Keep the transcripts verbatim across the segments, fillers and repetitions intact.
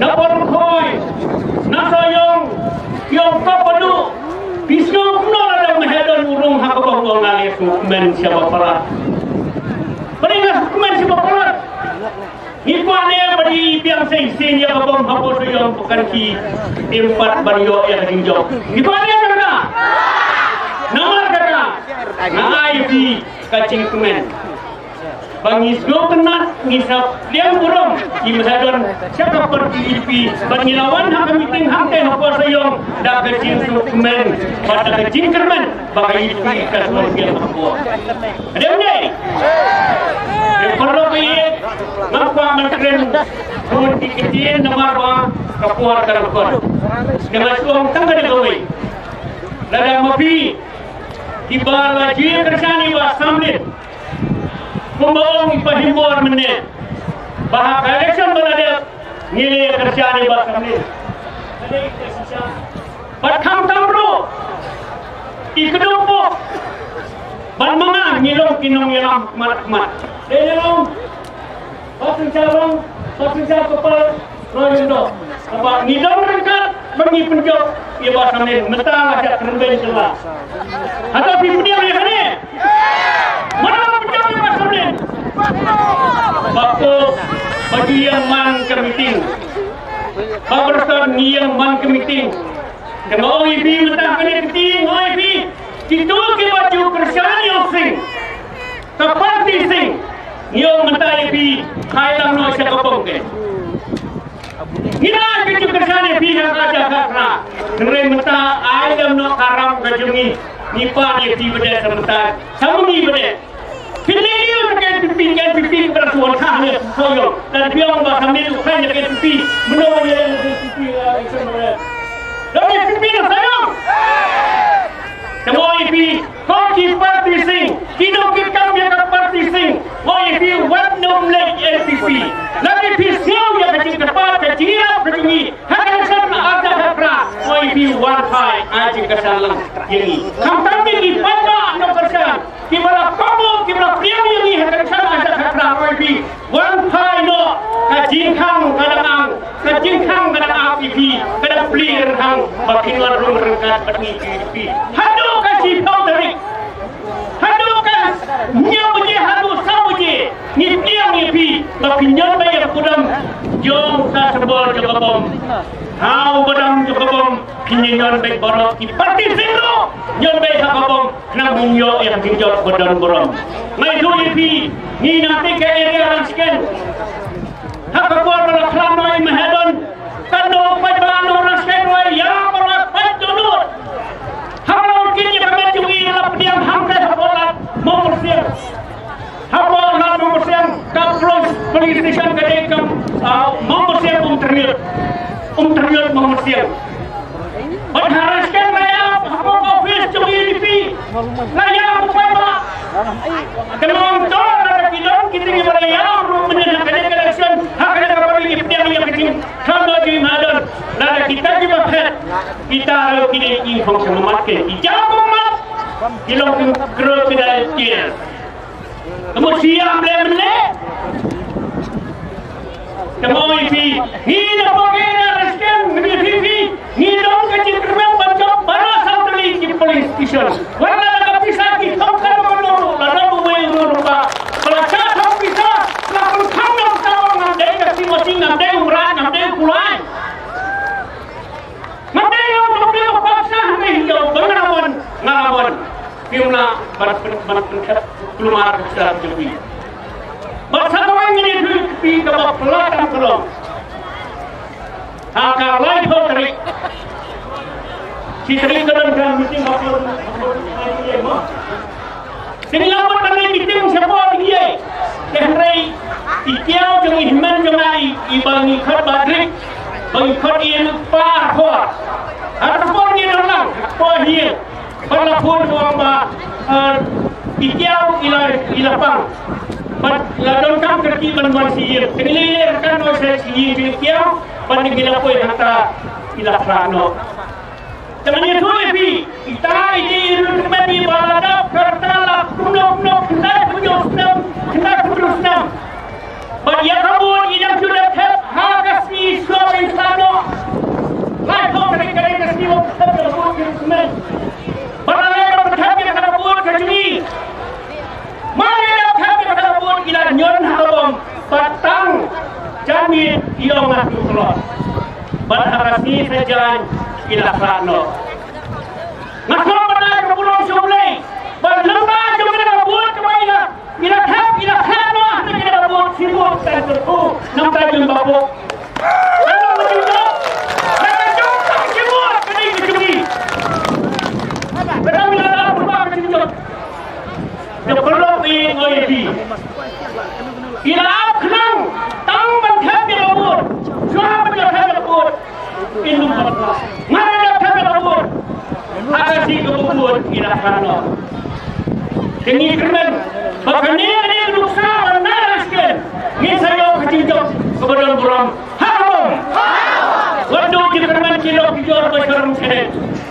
Na Pyrkhoi, na Sohiong, ïong ka padu, phi sngew kumno lada Mahadon u rung ha ka bong, ong nga leh sngewkmen sha ba palat. Ba dei nga sngewkmen sha ba palat. Ngi kwah ne ba dei biang shisien ïa ka bom hapoh Sohiong ba kan ki im pat ban ïoh ïa ka jingjop. Ngi kwah ne ba dei. Namar kata nga ai phi ka jingkmen. Ba ngi sngewtynnat, ngi sa pdiang burom, ngi Mahadon sha ka party U D P, ba ngi la wan ha ka meeting hangtei hapoh Sohiong da ka jingsngewkmen bad da ka jingkyrmen ba ka U D P ka sngewthuh hapoh. Dei ne? Dei paralok ba ïeit, nga kwah ban kren bun ki ktien namar ba ka por ka la kut. Nga shu ong tang kane kawei. Lada ma phi kiba la ju kyrshan ïa i Bah Samlin, kumba ong i Bah Himbor mynne, ba ha ka election ba la dep ngi la kyrshan ïa i Bah Samlin. Bad khamtam ruh i kdup bok ban ma nga ngi long ki nongïalam khmat khmat. Dei ne long? Ba synshar long, ba synshar kpal, roi lyngdoh. Haba ngi don ryngkat ba ngi pynjop ïa i Bah Samlin, mynta la shah kynbeiñ kylla. Hato phi pdiang ïa kane? Mano ba pynjop ïa i Bah Samlin? Ba ko, ba ju ïeng man ka meeting. Ba Bristol ngi ïeng man ka meeting. Te nga ong ïa phi mynta ha kane ka meeting, nga ong ïa phi, kito kiba ju kyrshan ïa u Sing, ka party Sing, ngi ong mynta ïa phi, ai lang noh sha ka bong te. Ngi la ai ka jingkyrshan ïa phi ha ka jaka kra. Hynrei mynta ai lang noh ka ram ka jong ngi. Ngi pan ïa phi bad sa mynta sa ngi bad. Phi leh ïa ka N P P, ka N P P ka ban shu wan thah ne Sohiong. Lada phi ong ba Samlin u khlaiñ ïa ka N P P, mynno ba ïa ka N P P, ah, election ba ïa. Lada N P P na Sohiong. Te mo ïa phi, ko ki party Sing, ki nongkitkam kam ïa ka party Sing, mo ïa phi wat nym leit N P P. Lada phi sngew ïa ka jingkyrpad ka jingïarap ka jong ngi ha ka election ar hajar khatphra, mo ïa phi wan phai ai jingkyrshan lang ïa ngi. Khamtam ïa ki paidbah nongkyrshan kiba la kohnguh, kiba la pdiang ïa ngi ha ka election ar hajar khatphra, mo ïa phi wan phai noh. Ka jingkhang ka dang ang, ka jingkhang ka dang ap ïa phi, ka dang plie rynghang ba phin wan rung ryngkat bad ngi ki phi. Haduh ka shiphew tarik, haduh ka hynñiew baje, haduh saw baje, ngi pdiang ïa phi ba phin ïoh beit ïa ka kudam jong ka symbol jong ka bom. Ha u badam jong ka bom phin ïoh beit baroh, ki party Sing ruh ïoh beit ha ka bom. Khnang ba ngin ïoh ïa ka jingjop ba don burom. Nga ïathuh ïa phi, ngi nangta ka area Rangshken, ha ka por ba la khlad noh i Mahadon, katno paidbah nong Rangshken ruh ïa ba la pait dohnud. Haba la wan kit ïa ka met jong ngi la pdiang hangtei hapoh lad Mawmyrsiang. Hapoh lad Mawmyrsiang, ka police, police station ka dei kam, ah, Mawmyrsiang Umtyrmiot. Umtyrmiot Mawmyrsiang. Bad ha Rangshken la ïa, hapoh office jong U D P la ïa u paidbah. Te ym don, lada ki don kita kiba la ïa ruh mynne ha kane ka election, ha kane ka party ki pdiang ïa ka jingkhlad noh jong i Mahadon. Lada kita kiba phet, kita ruh ki dei ki khong sha mat, ki jaw mat, ki long ki crocodile tears. Ka mut sha ïa ym leh mynne. Te mo ïa phi, ngi na pok ïa na Rangshken, ngi phi phi, ngi don ka jingkyrmen ban jop baroh saw tylli ki polling station. Wat la da ka pisa ki thok ka ruh ruh, la da uwei ruh ruh ba. Ba la shah thok pisa, la pynkham na pisa, ngam dei ka Timothy, ngam dei u Mrad, ngam dei u Kulai. Nga dei ïa u dei u pap sah, nga ïa u ba nga la wan, nga la wan. Phim lah ban pyn, ban pynkhep kulmar ka sah jong phi. Bad sa kawei ngi dei phi kaba pynlait tam ka long. Ha ka laiphew tarik. Shi tarik ka don ka meeting ha ka, ha ka, ha ka, ha ka, Te ngi la wan ban leit meeting shapoh Ri Ïeng. Te hynrei i kiaw jong i hynmen jong nga i, i ba ngi khot Bah Drik, ba ngi khot ïa u Bah Arkhor. Arkhor ngi don lang, Bah Ïeng. Bad la phone u ong ba, eh, i kiaw i la, i la pang. Bad la donkam kyrkieh ban wan sha ïing. Te ngi leit leit ryngkat noh sha ïing jong i kiaw, bad ngi la poi hangta i la khlad noh. Te ngan ïathuh ïa phi, ita i dei i recruitment i ba la dap ka rta la kumno kumno khyndai phew hynñiew snem, khyndai phew hynñiew snem. Bad ïa ka vote i dang shu dep thep ha ka Ba la leh ban thep ïa ka vote ka jong ngi. Mar ïa ka thep ïa ka vote i la ñion ha ka bom ba tang janmiet i ong nga tu klot. Bad ha ka sngi Saitjaiñ i la khlad noh. Nga sngew ba na ka burom sha U Blei ba lyngba jong ka vote kaba i la I la thep, i la thep noh, hynrei i la bud, shi bud, kan kyrkhu, nangta jong ba bud. Kan long ba jong, kan long jong, kan shi bud, kan i ka jong i. Ka dang i la la bud ba ka jong jong. Da paralok i ngoi i bi. I la ap khnang, tang ban thep i la bud. Shuwa ban i la thep i la bud. Nga la thep ïa ka vote. Ha ka sngi ka vote i la khlad noh. Te ngi kyrmen ba kane ka dei ka nuksa ba na la sken. Ngi sa ïoh ka jingjop kaba don burom. Ha ka bom. Wat duh ki kyrmen ki lok ki jor ba sharum sene.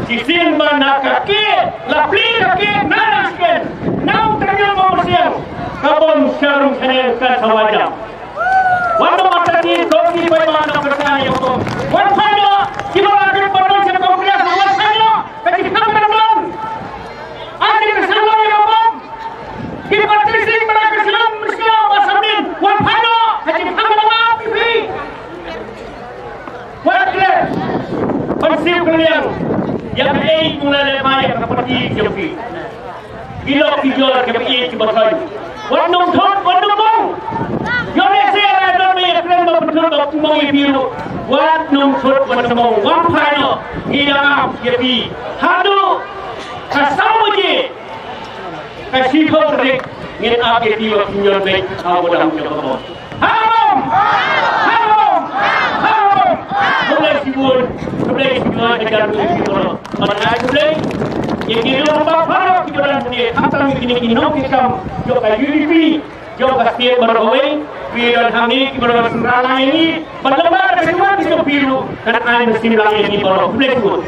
Ki sien ba na ka ke la pli ka ke na la sken. Na u tyrñong ba myrsiang ka bom sharum sene ka sa wajam. Wan ba mata ki ko ki pai ba na ka sa ïa ko. Wan phai noh ki ba la ki ba don sha Congress, wan phai noh ka jingkhang ka don. Ai ki ka sa ïa ko. Ki ba ti sing ba la ka sa mesti ba sa min. Wan phai noh ka jingkhang ka don pi pi. Wan kle. Ban siew kylliang ïa kaei kong la leh ma ïa ka party jong phi. Ki lok ki jor kiba ïeit kiba thoiñ. Wat nang thut, wat nang bong. Ïoh lehse la don ba ïa kren ba pynthut ba pynbong ïa phi ruh. Wat nang thut, wat nang bong. Wan phai noh. Ngi dang ap ïa phi. Haduh ka saw baje ka shiphew tarik ngin ap ïa phi ba phin ïoh beit ha u dam jong ka bom. Ha ka bom! Ha ka bom! Ha ka bom! Khublei shibun, khublei shibun ka jan khublei shibun. Ban ai khublei ïa ki riew rangbah baroh kiba don hangne, khamtam ïa kine ki nongkitkam jong ka U D P, jong ka state baroh kawei, ki don hangne kiba don synran lang ïa ngi, bad lyngba ka jingwan ka jong phi ruh kan ai mynsiem lang ïa ngi baroh. Khublei shibun.